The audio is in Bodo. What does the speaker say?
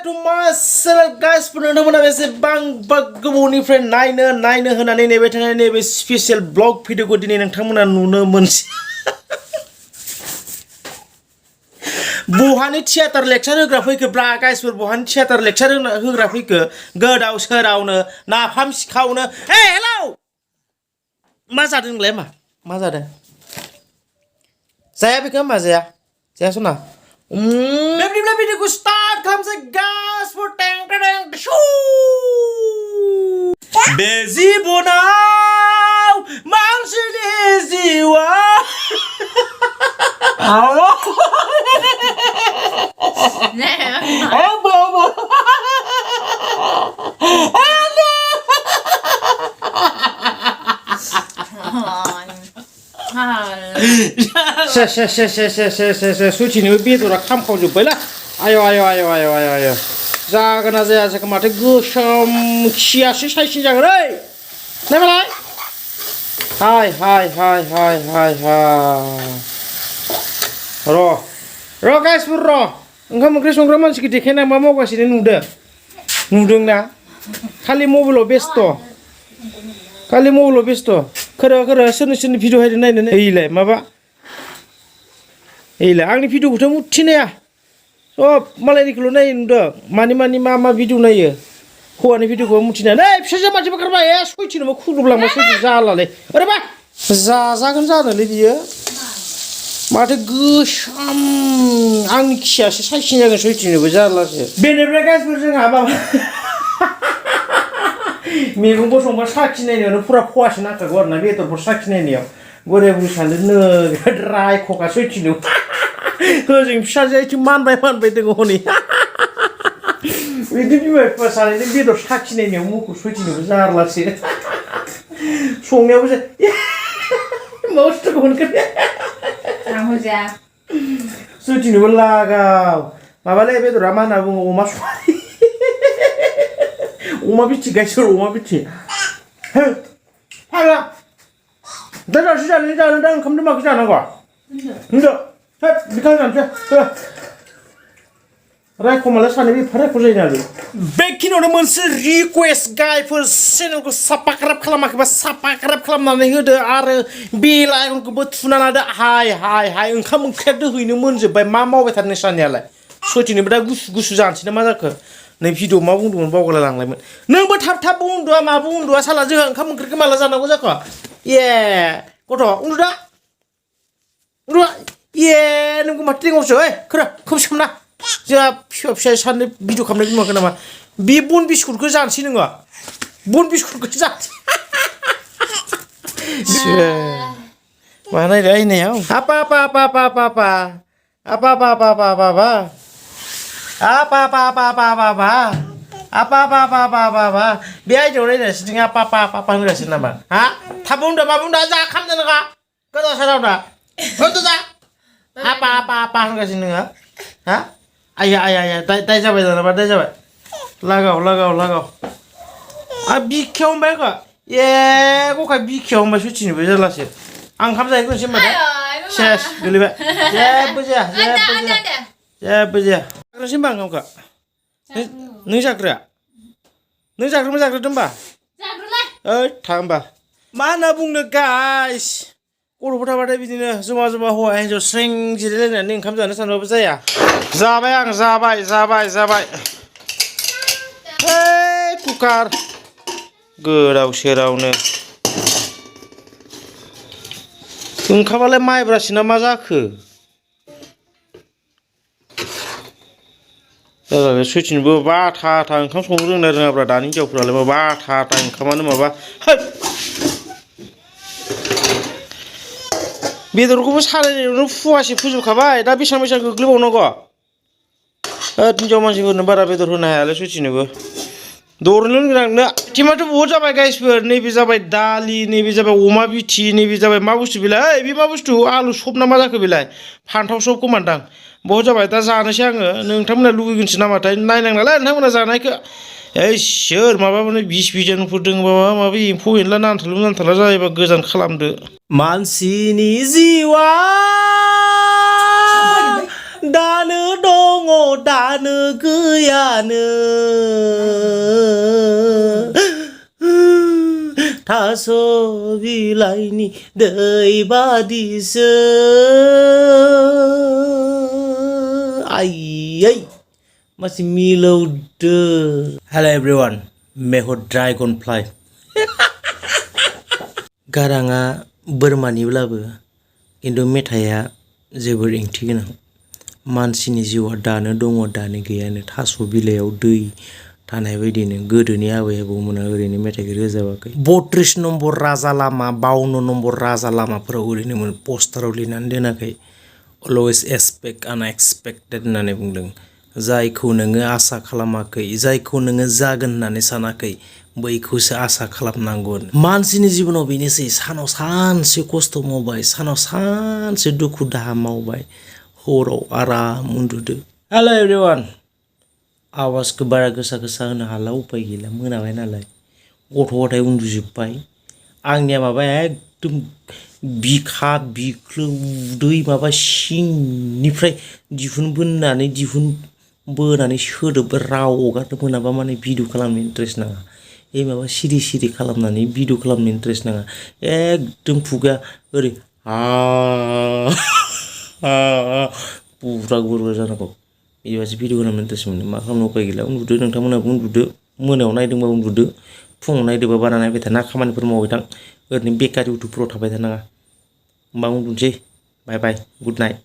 to my channel guys नोंथांमोना बेसेबां गोबावनिफ्राय नायनो होनानै नेबाय थानाय नैबे स्पेशल ब्लग भिडिअखौ दिनै नोंथांमोना नुनो मोनसै बहानि थियेटार लेक्चार होग्रा फैखो ब्रा गाइसफोर बहानि थियेटार लेक्चार होग्रा फैखो गोदाव सोरावनो नाफाम सिखावनो हे हेलौ मा जादों नोंलाय मा जादों जाया बेखौ मा जाया सना बेबायदिब्ला भिडिअखौ स्टार्ट खालामसै गाइसफोर टें टें शू बे जिबनाव मानसिनि जिउआ सुथिनोबो बेदरा खामखावजोब्बायला आय जागोना जाया जाखो माथो गोसोम खियासो साइसिन जागोन रै नायबालाय हाय र गाइसफोर र ओंखाम ओंख्रि संग्रा मानसिखौ देखायना मा मावगासिनो नुदोंना खालि मबाइलाव बेस्थ खोरो सोरनि भिडिअ हायदों नायनो ओइलाय माबा ओइलाय आंनि भिडिअखौथ' मुथि नाया सब मालायनिखौल' नायो नुदों मानि मा भिडिअ नायो हौवानि भिडिअखौ मुथि नाया नै फिसाजो मानसि बोखारबाय सयथिनोबो खुदुबलांबा सयथि जालालै ओरैबा जाजागोन जानोलै बियो माथो गोसोम आंनि खियासो साइसिन जागोन सयथिनोबो जारलासो बेनिफ्राय गाइसफोर जोंहा माबा मैगंफोर संबा साखिनायनायावनो फुरा फवासो नांखागौ आरोना बेदरफोर साखिनायनायाव बोराय बुरै सानदों नोगोद रायख'खा सयथिनो होजों फिसाजोआ एसे मानबाय दङ हनै बिदि बिमा बिफा सानैजों बेदर साखिनायनायाव मुखुब सयथिनोबो जारलासो संनायावबो मस्त'खौ मोनगोन सयथिनोबो लागाव माबालै बेदरा मा होनना बुङो अमा सवारि अमा बिथि गाइसोर अमा बिथि फाग्ला दा दासो जानो दा ओंखामजों माखौ जानांगौ होनदो बिखां जानोसै रायख'मालाय सानै बे रायख' जायो नालाय बेखिनियावनो मोनसे रिकुवेस्ट गाइफोर चेनेलखौ साबस्क्राइब खालामाखैबा साबस्क्राइब खालामनानै होदो आरो बेल आइकनखौबो थुना लादो हाय ओंखाम ओंख्रिया दोहैनो मोनजोब्बाय मा मावबाय थादों नोंसानियालाय सयथिनोबो दा गुसु जानोसै ना मा जाखो नै भिडिअ मा बुंदोंमोन बावगारला लांलायमोन नोंबो थाब उन्दुआ माबो उन्दुआ साला जोंहा ओंखाम ओंख्रिखौ माला जानांगौ जाखो गथ' उन्दुदा नोंखौ माथो देंगावसो खोरा खोमसोमना जोंहा फिसा साननो भिडिअ खालामनाय नुवाखै नामा बे बन बिस्कुटखौ जानोसै नोङो बन बिस्कुटखौ जानोसै मा नायदो आइनायाव आपा बे आइडियाव नायनायसो नों आपा होनगासिनो नामा हा थाब बुंदो मा बुंदो जा खामदो नोंहा गोदाव सोराव दा होनदो जा आपा होनगासिनो नोङो हा आया दाय जाबाय नामा दाय जाबाय लागाव बिखायाव हमबाय आंखौ गखाय बिखायाव हमबाय सयथिनोबो जारलासो आं ओंखाम जाहैग्रोनोसै होनबा दा सेस गोलैबाय जेबो जाया जाग्रोनोसै होनबा ओंखामखौ नों जाग्रोदो होनबा था होनबा मा होनना बुंनो गाइस गथ'फोर थाबाथाय बिदिनो जमा हौवा हिन्जाव स्रें जिरायलायनानै ओंखाम जानो सानबाबो जाया जाबाय आं जाबाय कुकार गोदाव सोरावनो ओंखामालाय माइब्रासो ना मा जाखो सयथिनोबो बाथा ओंखाम संनो रोङाब्रा दानि हिनजावफोरालाय मा बाथा ओंखामानो माबा बेदरखौबो सारायनायावनो फुवासे फोजोबखाबाय दा बेसेबां गोग्लैबावनांगौ हिनजाव मानसिफोरनो बारा बेदर होनो हायालै सयथिनोबो दरनो नोंनो टिमाथ' बहुत जाबाय गाइसफोर नैबे जाबाय दालि नैबे जाबाय अमा बिथि नैबे जाबाय मा बुस्थु बेलाय बे मा बुस्थु आलु सब ना मा जाखो बेलाय फान्थाव सब खोमानदां बहुत जाबाय दा जानोसै आङो नोंथांमोना लुबैगोनसो नामाथाय नायनांलाय नोंथांमोना जानायखौ सोर माबा माने बिस बिजानुफोर दङबा माबा माबि एम्फौ एनला नांथाला जायोबा गोजान खालामदो मानसिनि जिउआ दानो दङ दानो गैयानो थास' बिलाइनि दै बादिसो आयै मासे मिलौदो हेलो एवरीवन मे हु ड्रैगन फ्लाई गाराङा बोरमानिब्लाबो खिन्थु मेथाइया जोबोर ओंथि गोनां मानसिनि जिउआ दानो दङ दानो गैयानो थास' बिलाइयाव दै थानाय बायदिनो गोदोनि आबै आबौमोना ओरैनो मेथाइखौ रोजाबाखै 32 नम्बर राजा लामा 52 नम्बर राजा लामाफोराव ओरैनो पस्टाराव लिरनानै दोनाखै अलवेज एक्सपेक्ट आनएक्सपेक्टेड होननानै बुंदों जायखौ नोङो आसा खालामाखै जायखौ नोङो जागोन होननानै सानाखै बैखौसो आसा खालामनांगोन मानसिनि जिबनाव बेनोसै सानाव सानसे खस्थ' मावबाय सानाव सानसे दुखु दाहा मावबाय हराव आराम उन्दुदो हेलो एवरीवन आवाजखौ बारा गोसा गोसा होनो हाला उपाय गैला मोनाबाय नालाय गथ' गथाय उन्दुजोब्बाय आंनिया माबा एकदम बिखा बिख्लोदै माबा सिंनिफ्राय दिहुनबोनानै सोदोब राव हगारनो मोनाबा माने भिडिअ खालामनो इन्ट्रेस्ट नाङा माबा सिरि सिरि खालामनानै भिडिअ खालामनो इन्ट्रेस्ट नाङा एकदम खुगा ओरै बुब्रा बुब्रा जानांगौ बिदिबासो भिडिअ खालामनो इन्ट्रेस्ट मोनो मा खालामनो उपाय गैला उन्दुदो नोंथांमोनाबो उन्दुदो मोनायाव नायदोंबा उन्दुदो फुङाव नायदोंबा बारा नायबाय थाना खामानिफोर मावबाय थां ओरैनो बेकार इउटुबफोराव थाबाय थानाङा होमबा उन्दुनोसै बाय बाय गुड नाइट